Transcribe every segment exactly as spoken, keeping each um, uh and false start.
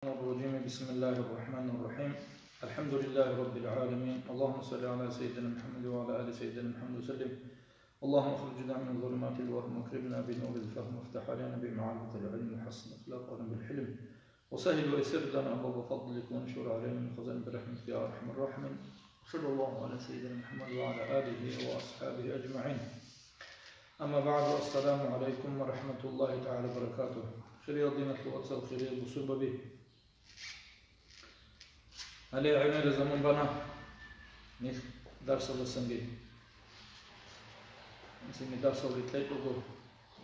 الرجيم. بسم الله الرحمن الرحيم. الحمد لله رب العالمين. اللهم صل على سيدنا محمد وعلى آل سيدنا محمد وسلم. اللهم أخرجنا من ظلمات الوهم وأكرمنا بنور الفهم وافتح علينا بمعرفة العلم وحسن أخلاقنا بالحلم وسهل ويسر لنا أبواب فضلك وانشر علينا من خزائن برحمتك يا أرحم الراحمين. وصلى الله على سيدنا محمد وعلى آله وأصحابه أجمعين. أما بعد، السلام عليكم ورحمة الله تعالى وبركاته. Хириял диналъул вацал, хириял бусурбаби. Гьале гӀемераб заман бана нилъ дарсалдасанги. Цинги дарсалги кьечӀого,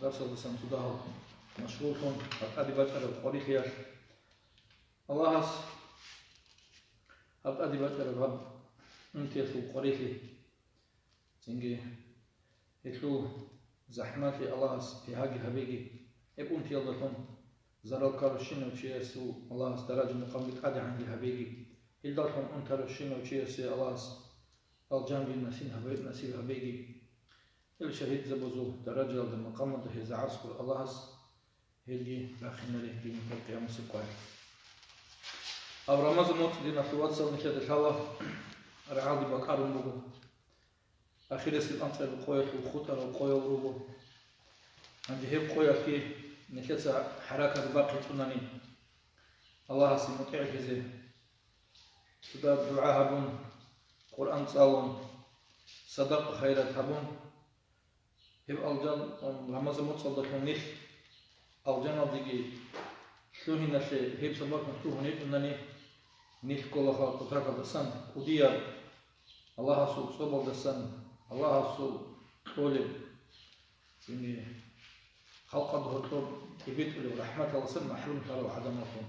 дарсалдасан цо дагьал машгъуллъун, гьаб тӀаде бачӀараб къварилъиялъ. Аллагьас гьаб тӀаде бачӀараб гьаб унтиялъул къварилъи, цинги гьелъул захӀмалъи Аллагьас бигьаги гьабеги, гьеб унтиялдалъун зарал ккарущинав чиясул Аллагьас даража-макъамги тӀадегӀанги гьабеги, гьелдалъун унтарущинав чиясе Аллагьас алжанги насин гьабе-, насиб гьабеги, гьел шагьидзабазул даражаялда, макъамалда гьезда гӀаскӀур Аллагьас гьелги рахинаре гьеб къиямасеб къоялъ. Гьаб Рамазан моцӀ, диналъул вацал, нилъеда лъала рагӀалде бакӀарун буго. Ахирисеб анцӀабилеб къоялъул хутӀарал къоял руго. Гьанже гьеб къоялъги нилъеца хӀаракат бахъичӀунани, Аллагьасе мутӀигӀлъизе, цода дугӀа гьабун, Къуръан цӀалун, садакъа-хайрат гьабун, гьеб алжан-, Рамазан моцӀалдалъун нилъ алжаналдеги лъугьиналъе гьеб сабаблъун лъугьун йикӀунани, нилъ ккола кутакалдасан кӀудияб Аллагьасул цӀобалдасан, Аллагьасул кьолеб, яни халкъалда гьоркьоб тӀибитӀулеб рахӀматалдасан махӀрум лъарал гӀадамаллъун.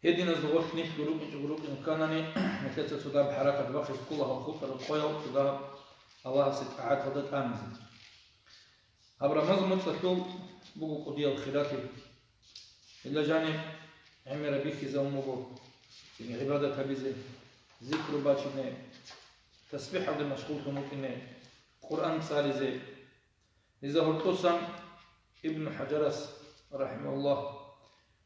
Гьединазда гъорлъ нилъго рукӀинчӀого рукӀине кканани, нилъеца цо дагьаб хӀаракат бахъизе ккола гьал хутӀарал къоял цо дагьаб Аллагьасе тӀагӀаталда тӀамизе. Гьаб Рамазан моцӀалъул буго кӀудиял хиралъи. Гьелда жаниб гӀемераб бихьизабун буго, цинги гӀибадат гьабизе, зикру бачине, тасбихӀалде машгъуллъун вукӀине, Къуръан цӀализе. Гьезда гьоркьосан Ибн ХӀажарас, рахӀимагьуллагь,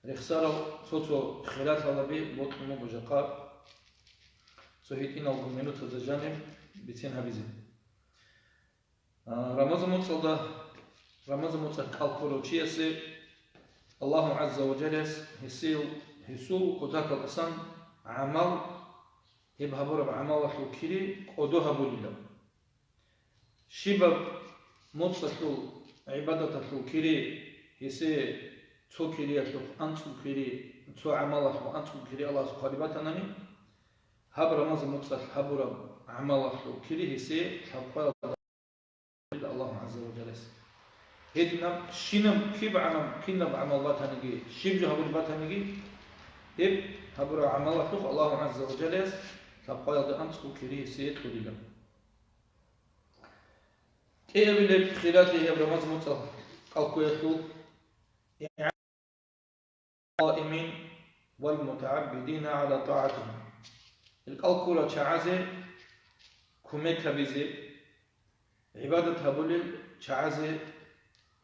рехсарал цо-цо хиралъаби бокьун буго жакъа цо гьитӀиналго минутазда жаниб бицин гьабизе. А, Рамазан моцӀалда, Рамазан моцӀалъ кӀал ккурав чиясе Аллагьу гӀазза ва жаллас гьесил, гьесул кутакалдасан гӀамал, гьеб гьабураб гӀамалалъул кири кӀодо гьабулила. Щибаб моцӀалъул гӀибадаталъул кири, гьесие цо кириялъухъ анцӀго кири, цо гӀамалалъухъ анцӀго кири Аллагьас хъвалеб батанани, гьаб Рамазан моцӀалъ гьабураб гӀамалалъул кири гьесие лъабкъоялда Аллагьу гӀазза ва жаллас. Гьединаб щинаб, кибгӀанаб, кинаб гӀамал батаниги, щиб жо гьабулеб батаниги, гьеб гьабураб гӀамалалъухъ Аллагьу гӀазза ва жаллас лъабкъоялда анцӀго кири гьесие кьурила. КӀиабилеб хиралъи гьеб Рамазан моцӀалъ кӀал ккуялъул. الصائمين والمتعبدين على طاعته. Гьел кӀал ккурал чагӀазе кумек гьабизе, гӀибадат гьабулел чагӀазе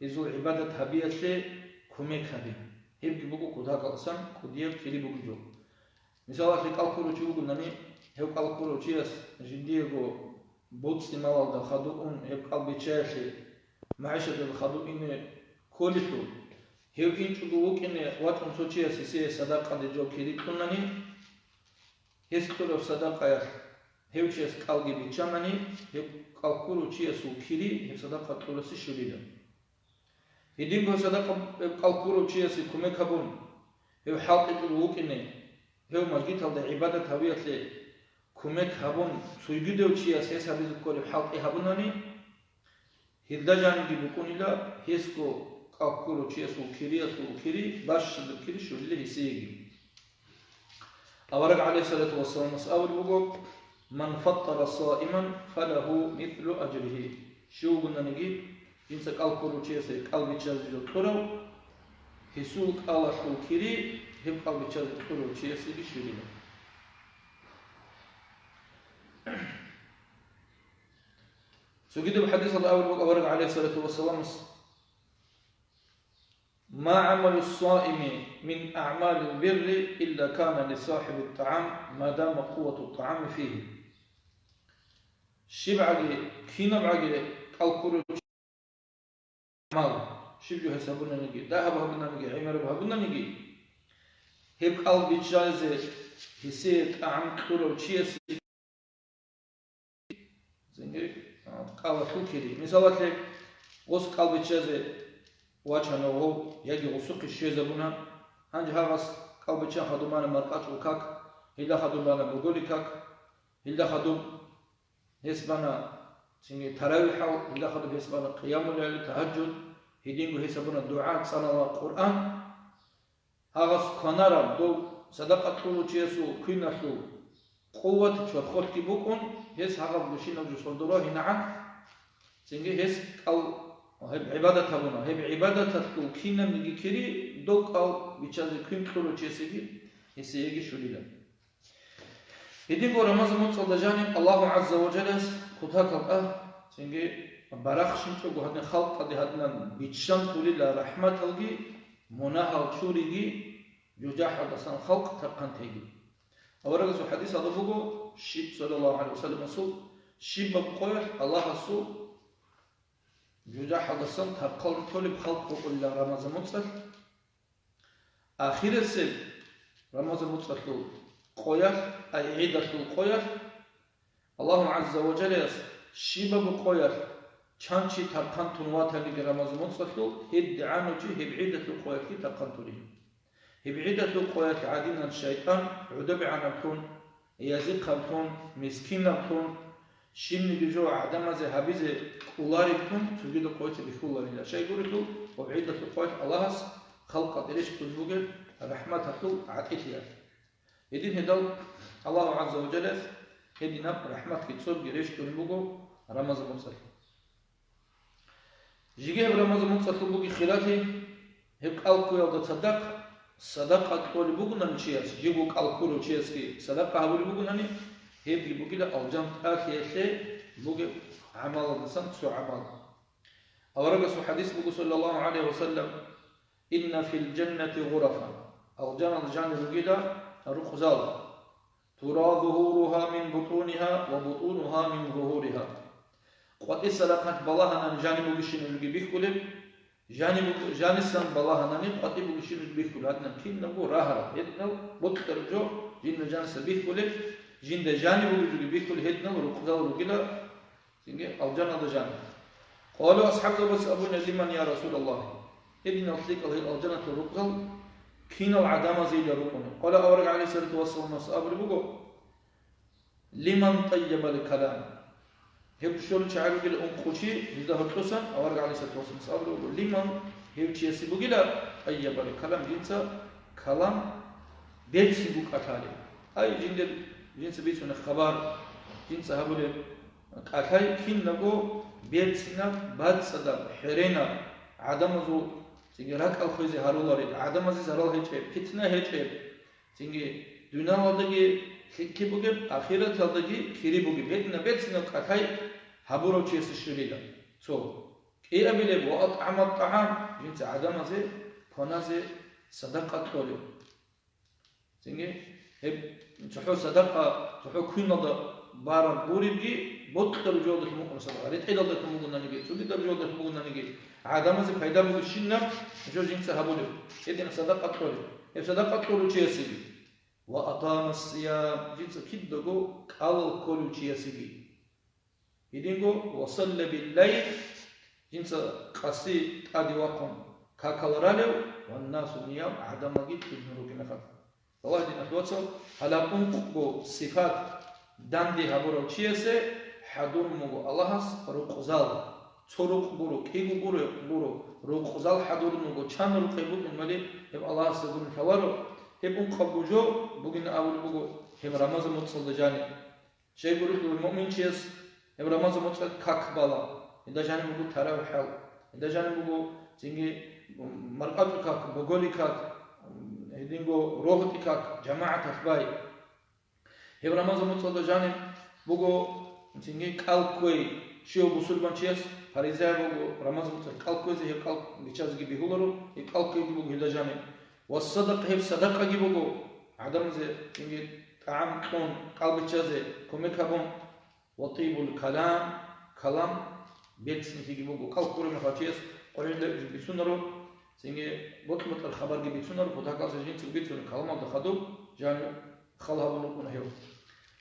гьезул гӀибадат гьабиялъе кумек гьаби. Гьебги буго кутакалдасан кӀудияб кири бугеб жо. Мисалалъе, кӀал ккурав чи вугони, гьев кӀал ккурав чияс жиндиего боцӀи-малалда хадув ун гьеб кӀал биччаялъе, магӀишаталда хадув ине кколелъул, гьев инчӀого вукӀине вачӀун цо чияс гьесие садакъаде жо кири кьунани, гьес кьураб садакъаялъ гьев чияс кӀалги биччанани, гьеб кӀал ккурав чиясул кири гьеб садакъа кьурасе щолила. Гьединго садакъа гьеб кӀал ккурав чиясе кумек гьабун, гьев хӀалтӀичӀого вукӀине, гьев мажгиталда гӀибадат гьабиялъе кумек гьабун, цойгидав чияс гьес гьабизе кколеб хӀалтӀи гьабунани, гьелда жаниги букӀунила гьесго кӀал ккурав чиясул кириялъул кири, бащдаб кири щолила гьесиеги. Авараг гӀалайгьиссалату вассаламас абулеб буго: «Ман фаттара саиман, фалагьу мислу ажригьи». Щив вугонаниги, жинца кӀал ккурав чиясе кӀал биччазе жо кьурав, гьесул кӀалалъул кири гьеб кӀал биччазе кьурав чиясеги щолила. Цогидаб хӀадисалда абулеб буго авараг гӀалайгьиссалату вассаламас: «Ма гӀамалу ссаими мин агӀмалил бирри илла кана лисахӀибит тӀагӀам ма дама къуввату тӀагӀами фигьи». ЩибгӀаги, кинабгӀаги кӀал ккурав чи гӀамал, щиб жо гьес гьабунаниги, дагьаб гьабунаниги, гӀемераб гьабунаниги, гьеб кӀал биччазе гьесие тӀагӀам кьурав чиясе Цинги, а, кӀалалъул кири. Мисалалъе, гъос кӀал биччазе вачана гъов, яги гъусухъе щвезабуна. Гьанже гьагъас кӀал биччан хадуб бана маркӀачӀул как, гьелда хадуб бана боголил как, гьелда хадуб гьес бана цинги таравихӀал, гьелда хадуб гьес бана къиямуллайли, тагьажжуд, гьединго гьес гьабуна дугӀа, цӀанала Къуръан. Гьагъас кванараб дов садакъа кьурав чиясул квиналъул къуват чорхолъги букӀун, гьес гьагъаб гущинаб жо сордо рогьинагӀан, цинги гьес кӀал гьеб гӀибадат гьабуна. Гьеб гӀибадаталъул кинабниги кири дов кӀал биччазе квин кьурав чиясеги гьесиеги щолила. Гьединго Рамазан моцӀалда жаниб Аллагьу гӀазза ва жаллас кутакалда, цинги барахщинчӀого гьадин халкъалде гьадинан биччан кколила рахӀматалги, мунагьал чуриги, жужахӀалдасан халкъ тархъан теги. Аварагасул хӀадисалда буго, щиб, саллаллагьу гӀалайгьи ва салламасул, щибаб къоялъ Аллагьасул жужахӀалдасан тархъан толеб халкъ букӀулила Рамазан моцӀалъ. Ахирисеб Рамазан моцӀалъул къоялъ, ай, гӀидалъул къоялъ, Аллагьу гӀазза ва жаллас щибаб къоялъ чан чи тархъан тун ватаниги Рамазан моцӀалъул, гьедигӀанав чи гьеб гӀидалъул къоялъги тархъан тури. Гьеб гӀидалъул къоялъ гӀадинан шайтӀан гӀодобегӀанаблъун, язихъаблъун, мискинаблъун, щибниги жо гӀадамазе гьабизе кӀоларевлъун цогидал къояца бихьуларила. Щайгурелъул, гьеб гӀидалъул къоялъ Аллагьас халкъалде рещтӀун бугеб рахӀматалъул гӀатӀилъиялъ. Гьедин гьедал Аллагьу гӀазза ва жаллас гьединаб рахӀматги цӀорги рещтӀун буго Рамазан моцӀалъ. Жеги гьеб Рамазан моцӀалъул бугеб хиралъи, гьеб кӀал ккуялда цадахъ садакъа кьолеб бугунани чияс, жего кӀал ккурав чиясги садакъа гьабулеб бугунани, гьебги бугила алжан тӀалъиялъе бугеб гӀамалалдасан цо гӀамал. Аварагасул хӀадис буго, саллаллагьу гӀалайгьи ва саллам: «Инна фил жаннати гъурафан». Алжаналда жанир ругила рукъзал. «Тура зугьурухьа мин бутӀунихьа ва бутӀунухьа мин зугьурихьа». КъватӀиса рахъалъ балагьанани жаниб бугебщинаб жо бихьулеб, жаниб буг-, жанисан балагьанани къватӀиб бугебщинаб жо бихьулеб, гьадинаб кинабго рагьараб, гьединал бокьараб жо жинда жаниса бихьулеб, жинда жаниб бугеб жо бихьулеб, гьединал рукъзал ругила. Цинги алжаналда жаниб. Къала асхӀабзабаз абуна: «Лиман, я Расулаллагь?» Гьединал лъикӀал гьел алжаналъул рукъзал кинал гӀадамазейила рукӀуна? Къала авараг гӀалайгьиссалату вассаламас абулеб буго: «Лиман тӀайябал калам». Гьеб щолел чагӀи ругел ункъо чи, гьезда гьоркьосан авараг гӀалайгьиссалату вассаламас абулеб буго: «Лиман», гьев чиясе бугила, «тӀайябал калам», жинца калам берцинго кӀалъалеб. Ай, жиндир, жинца бицунеб хабар, жинца гьабулеб кӀалъай кинабго берцинаб, бацӀцӀадаб, хӀеренаб, гӀадамазул цинги ракӀал хвезе гьаруларел, гӀадамазе зарал гьечӀеб, питна гьечӀеб, цинги дуниялалдаги лъикӀлъи бугеб, ахираталдаги кири бугеб, гьединаб берцинаб кӀалъай гьабурав чиясе щолила. Цо кӀиабилеб ва атӀгӀамат тӀагӀам, жинца гӀадамазе кваназе садакъа кьолеб. Цинги гьеб цохӀо садакъа, цохӀо квиналда бараб гуребги, бокьараб жоялдалъун букӀуна садакъа. РетӀелалдалъун бугонаниги, цогидаб жоялдалъун бугонаниги, гӀадамазе пайда бугебщинаб жо жинца гьабулеб, гьединаб садакъа кьолеб. Гьеб садакъа кьурав чиясеги. Ва акъама ссиям, жинца кидаго кӀалал кколев чиясеги. Гьединго, ва салла биллайл, жинца къаси тӀаде вахъун какал ралев, ваннасу ниям, гӀадамалги кьижун ругел мехалъ. Балагь, диналъул вацал, гьалаб ункъго сипат данде гьабурав чиясе хӀадурун буго Аллагьас рукъзал. Цо рукъ гуро, кӀиго гуро, гуро, рукъзал хӀадурун буго, чан рукъи букӀин мали, гьеб Аллагьасда гурони лъаларо. Гьеб ункъабго жо бугин абулеб буго гьеб Рамазан моцӀалда жаниб. Щайгурелъул муъминчияс гьеб Рамазан моцӀалъ как бала, гьелда жаниб буго таравихӀал, гьелда жаниб буго цинги маркӀачӀул как, боголил как, гьединго рогьутӀи как, жамагӀаталъ бай. Гьеб Рамазан моцӀалда жаниб буго цинги кӀал кквей щивав бусурбанчияс Фариза буго, Рамазан моцӀалъ кӀал кквезе, гьеб кӀал биччазеги бегьуларо, гьеб кӀал кквеги буго гьелда жаниб. Ва садакъа, гьеб садакъаги буго, гӀадамазе цинги тӀагӀам кьун, кӀал биччазе кумек гьабун. Ва тӀибул калам, калам берцинлъиги буго, кӀал ккураб мехалъ чияс къварилъи бицунаро, цинги бокьа-бокьараб хабарги бицунаро, путакалъе жинцаго бицунеб каламалда хадуб жаниб хал гьабун рукӀуна гьев.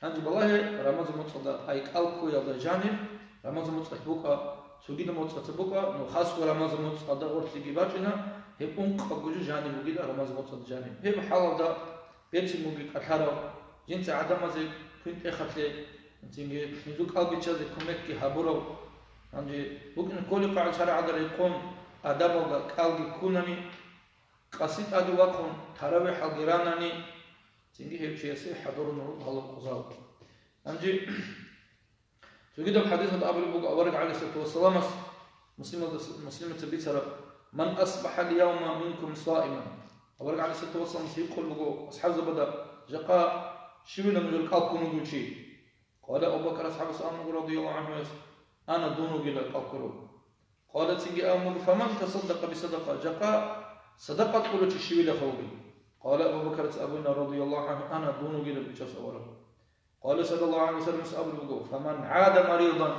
Гьанже балагье, Рамазан моцӀалда, ай кӀал ккоялда жаниб, Рамазан моцӀалъ букӀа, цогидаб моцӀалъ букӀа, ну, хасго Рамазан моцӀалда гъорлъиги бачӀина, гьеб ункъабго жо жаниб бугила Рамазан моцӀалда жаниб. Гьеб хӀалалда берцин бугеб кӀалъарав, жинца гӀадамазе квен-тӀехалъе, цинги гьезул кӀал биччазе кумекги гьабурав, гьанже букӀине кколеб къагӀида шаргӀалда рекъон, адабалда кӀалги ккунани, къаси тӀаде вахъун, таравихӀалги ранани, цинги гьев чиясе хӀадурун руго гьалаб къузал. Гьанже цогидаб хӀадисалда абулеб буго, авараг гӀалайгьиссалату вассаламас, Муслималдас-, Муслимица бицараб: «Ман асбахӀал явма минкум саиман». Авараг гӀалайгьиссалату вассаламас гьикъун буго асхӀабзабада: «Жакъа щивила нужер кӀал ккун вугев чи?» Къала Абу Бакр асхӀабас абун буго, радияллагьу гӀанхуяс: «Ана, дун вугила кӀал ккурав». Къала цинги абун буго: «Фаман тасаддакъа бисадакъа», жакъа садакъа кьурав чи щивилаха вугев? Къала Абу Бакрица абуна, радияллагьу гӀанху: «Ана, дун вугила, Бичасул авараг». Къала саллаллагьу гӀалайгьи вассалам абулеб буго: «Фаман гӀада маридан»,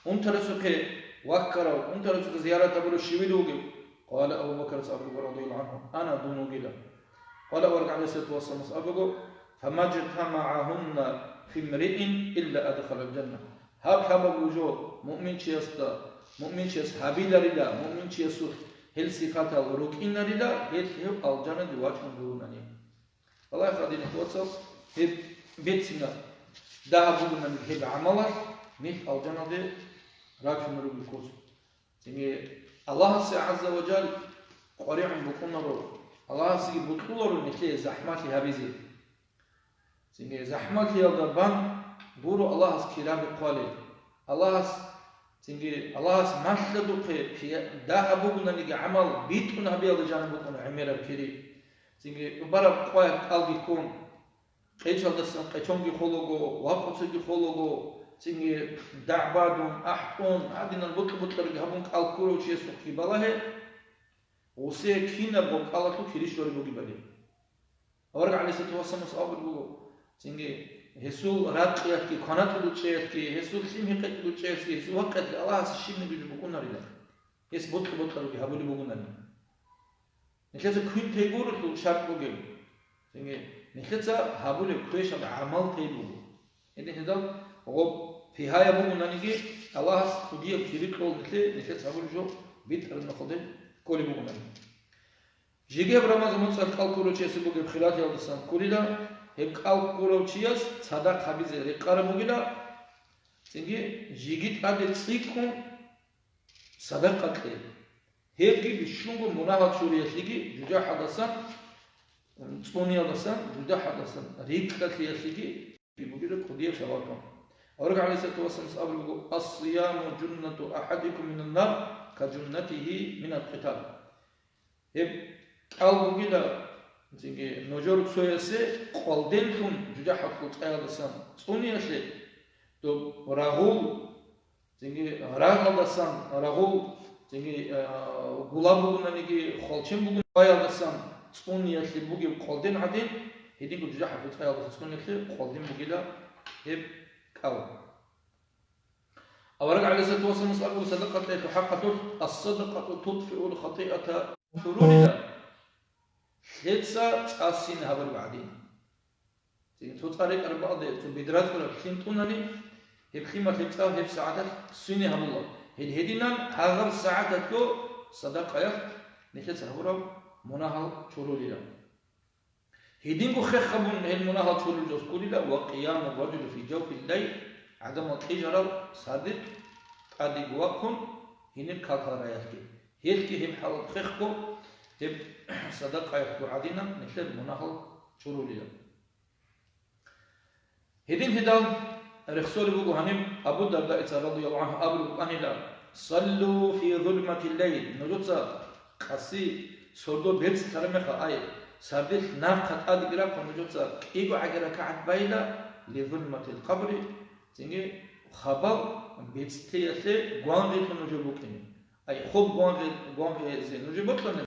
унтарасухъе ваккарав, унтарасухъе зиярат гьабурав щивил вугев? Къала Абу Бакрица абулеб буго, радияллагьу гӀанху: «Ана, дун вугила». Къала авараг гӀалайгьиссалату вассаламас абуго: «ФамажтамагӀагьунна фимриин илла адхалал жанна». Гьаб лъабаб жо муъминчиясда, муъминчияс гьабиларила, муъминчиясулъ гьел сипатал рукӀинарила, гьелъ гьев алжаналде вачун гурони. Аллагьас гьадинаб вацал гьеб бецина дагьаб бугунани гьеб гӀамалалъ, нилъ алжаналде рачун ругел куц. Цинги Аллагьасе гӀазза ва жал къваригӀун букӀунаро, Аллагьасеги бокьуларо нилъее захӀмалъи гьабизе. Цинги захӀмалъиялда бан гуро Аллагьас кираби хъвалел. Аллагьас, цинги Аллагьас малъадухъе пия-, дагьаб бугунаниги гӀамал битӀун гьабиялда жаниб букӀуна гӀемераб кири. Цинги бараб къваяб кӀалги ккун, къечалдасан къечонги холаго, вакъуцаги холаго, цинги дагӀбадун, ахӀун, гьадинан бокьа-бокьараги гьабун кӀал ккурав чиясухъги балагье, гъусе кинабго кӀалалъул кири щолеб бугебали. Авараг гӀалайгьиссалату вассаламас абулеб буго, цинги гьесул ракъиялъги, кванатӀе гучӀеялъги, гьесул лъим-хӀикъетӀе гучӀеялъги, гьесул вакъиялъги Аллагьасе щибниги жо букӀунарила, гьес бокьа-бокьараги гьабулеб бугунани. Нилъеца квен тей гурелъул шартӀ бугеб. Цинги нилъеца гьабулеб квешаб гӀамал тей буго. Гьедин гьедал гъоб пигьаяб бугунаниги, Аллагьас кӀудияб кири кьол нилъе, нилъеца гьабулеб жо битӀараб нухалде кколеб бугунани. Жеги гьаб Рамазан моцӀалъ кӀал ккурав чиясе бугеб хиралъиялдасан ккурила, гьеб кӀал ккурав чияс цадахъ гьабизе рекъараб бугила, цинги жеги тӀаде цӀикӀкӀун садакъа кье. Гьебги бищунго мунагьал чуриялъеги жужахӀалдасан, цӀуниялдасан, жужахӀалдасан рикӀкӀалъиялъеги бугила кӀудияб сабаблъун. Авараг гӀалайгьиссалату вассаламас абулеб буго: «Ас-сияму жуннату ахӀадикум минан нар, ка жуннатигьи минал къитал». Гьеб кӀал бугила, цинги нужер цоясе къвалденлъун жужахӀалъул цӀаялдасан цӀуниялъе, доб рагъул, цинги рагъалдасан рагъул, цинги, а, гулаб бугунаниги, хвалчен бугун баялдасан цӀуниялъе бугеб къвалден гӀадин, гьединго жужахӀалъул цӀаялдасан цӀуниялъе къвалден бугила гьеб кӀал. Авараг гӀалайгьиссалату вассаламас абула, садакъа кьеялъул хӀакъалъулъ: «Ас-садакъату тутфиул хатӀиата», чурулила, лъеца цӀа сине гьабураб гӀадин. Цо цӀа рекӀараб бакӀалде цо бедра цӀураб лъим тӀунани, гьеб лъималъ гьеб цӀа гьеб сагӀаталъ сине гьабула. Гьел гьединан гьагъаб сагӀаталъго садакъаялъ нилъеца гьабураб мунагьал чурулила. Гьединго хех гьабун гьел мунагьал чурулел жо кколила: «Ва къияму ражули фи жавфил лайл», гӀадамал кьижарал сардилъ тӀадеги вахъун, гьенир какал раялъги. Гьелъги гьеб хӀалаб хехго, гьеб садакъаялъго гӀадинаб нилъер мунагьал чурулила. Гьедин гьедал рехсолеб буго гьаниб Абу Дардаица радияллагьу гӀанхӀу абулеб букӀанила: «Саллу фи зулматил лайл», нужеца къаси сордо берцин тараб мехалъ, ай, сардилъ нахъа тӀадеги рахъун нужеца кӀиго гӀаги ракагӀат байила, «ли зулматил къабри», цинги хабал бецӀлъиялъе гвангъилъун нужер букӀине. Ай, хоб гвангъи-, гвангъизе нужер бокьани,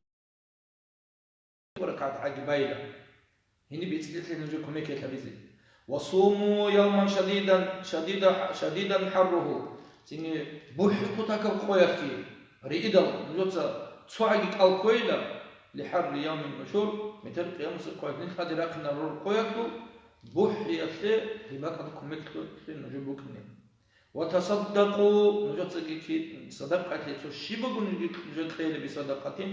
ракагӀат гӀаги байила. Гьениб бецӀлъиялъе нужер кумекиялъ гьабизе. «Ва суму явман шадидан, шадида, шадидан хӀарруху». Цинги бухӀи кутакаб къоялъги риидал, нужеца цо гӀаги кӀал ккойила, «лихӀарри явмин нушур», метер къиямасеб къоялъ нилъ тӀаде рахъинарураб къоялъул бухӀиялъе гьеб бакӀалда кумеклъи нужер букӀине. «Ва тасаддакъу», нужецаги ки-, садакъаялъе цо щиб бугониги нужер кьейилаби садакъатин,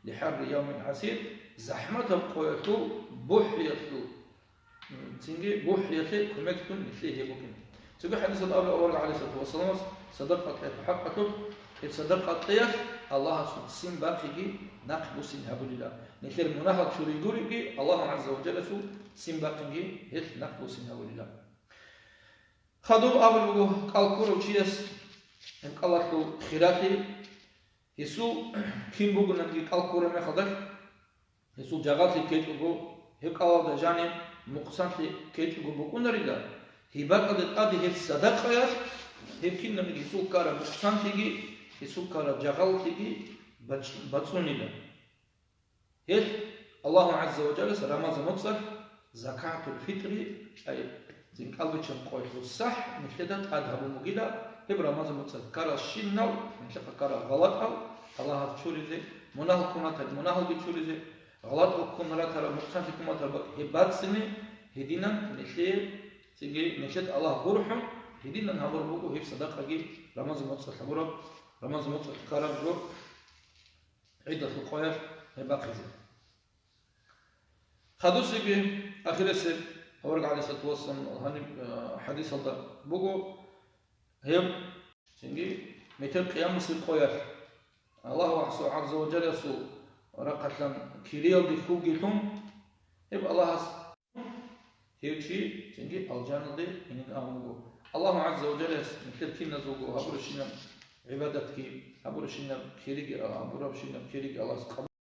«лихӀарри явмин гӀасир», захӀматаб къоялъул бухӀиялъул, м, цинги бухӀиялъе кумеклъун нилъее гьеб бугин. Цоги хӀадисалда абула авараг гӀалайгьиссалату вассаламас, садакъа кьеялъул хӀакъалъулъ, гьеб садакъа кьеялъ Аллагьасул ццин бахъиги нахъ буссин гьабулила. Нилъер мунагьал чури гуребги, Аллагь гӀазза ва жалласул ццин бахъинги гьелъ нахъ буссин гьабулила. Хадуб абулеб буго, кӀал ккурав чияс гьеб кӀалалъул хиралъи, гьесул кин бугонаниги кӀал ккураб мехалда, гьесул жагьаллъи ккечӀого, гьеб кӀалалда жаниб мукъсанлъи ккечӀого букӀунарила, гьеб бакӀалде тӀаде гьеб садакъаялъ гьеб кинабниги гьесул ккараб мукъсанлъиги, гьесул ккараб жагьаллъиги бач-, бацӀцӀунила. Гьелъ Аллагь гӀазза ва жаллас Рамазан моцӀалъ закатул-фитӀри, ай, цинги кӀалбиччан къоялъул сахӀ нилъеда тӀад гьабун бугила, гьеб Рамазан моцӀалъ ккаралщинал нилъехъа ккарал гъалатӀал Аллагьас чуризе, мунагьал ккун ратал мунагьалги чуризе, гъалатӀал ккун ратарал, нукъсанлъи ккун ратарал гьеб бацӀцӀине, гьединан нилъее, цинги нилъеда Аллагь гурхӀун, гьединан гьабураб буго гьеб садакъаги Рамазан моцӀалъ гьабураб, Рамазан моцӀалъ ккараб жо. ГӀидалъул къоялъ гьеб бахъизе. Хадусебги ахирисеб авараг гӀалайгьиссалату вассалам гьаниб, э, хӀадисалда буго, гьеб цинги метер къиямасеб къоялъ Аллагь гӀазза ва жалласул рахъалъан кириялде хьулги лъун, гьеб Аллагьас гьев чи цинги алжаналде инин абун буго. Аллагь гӀазза ва жаллас нилъер киназулго гьабурабщинаб гӀибадатги, гьабурабщинаб кириги, гьабурабщинаб кириги Аллагьас къабул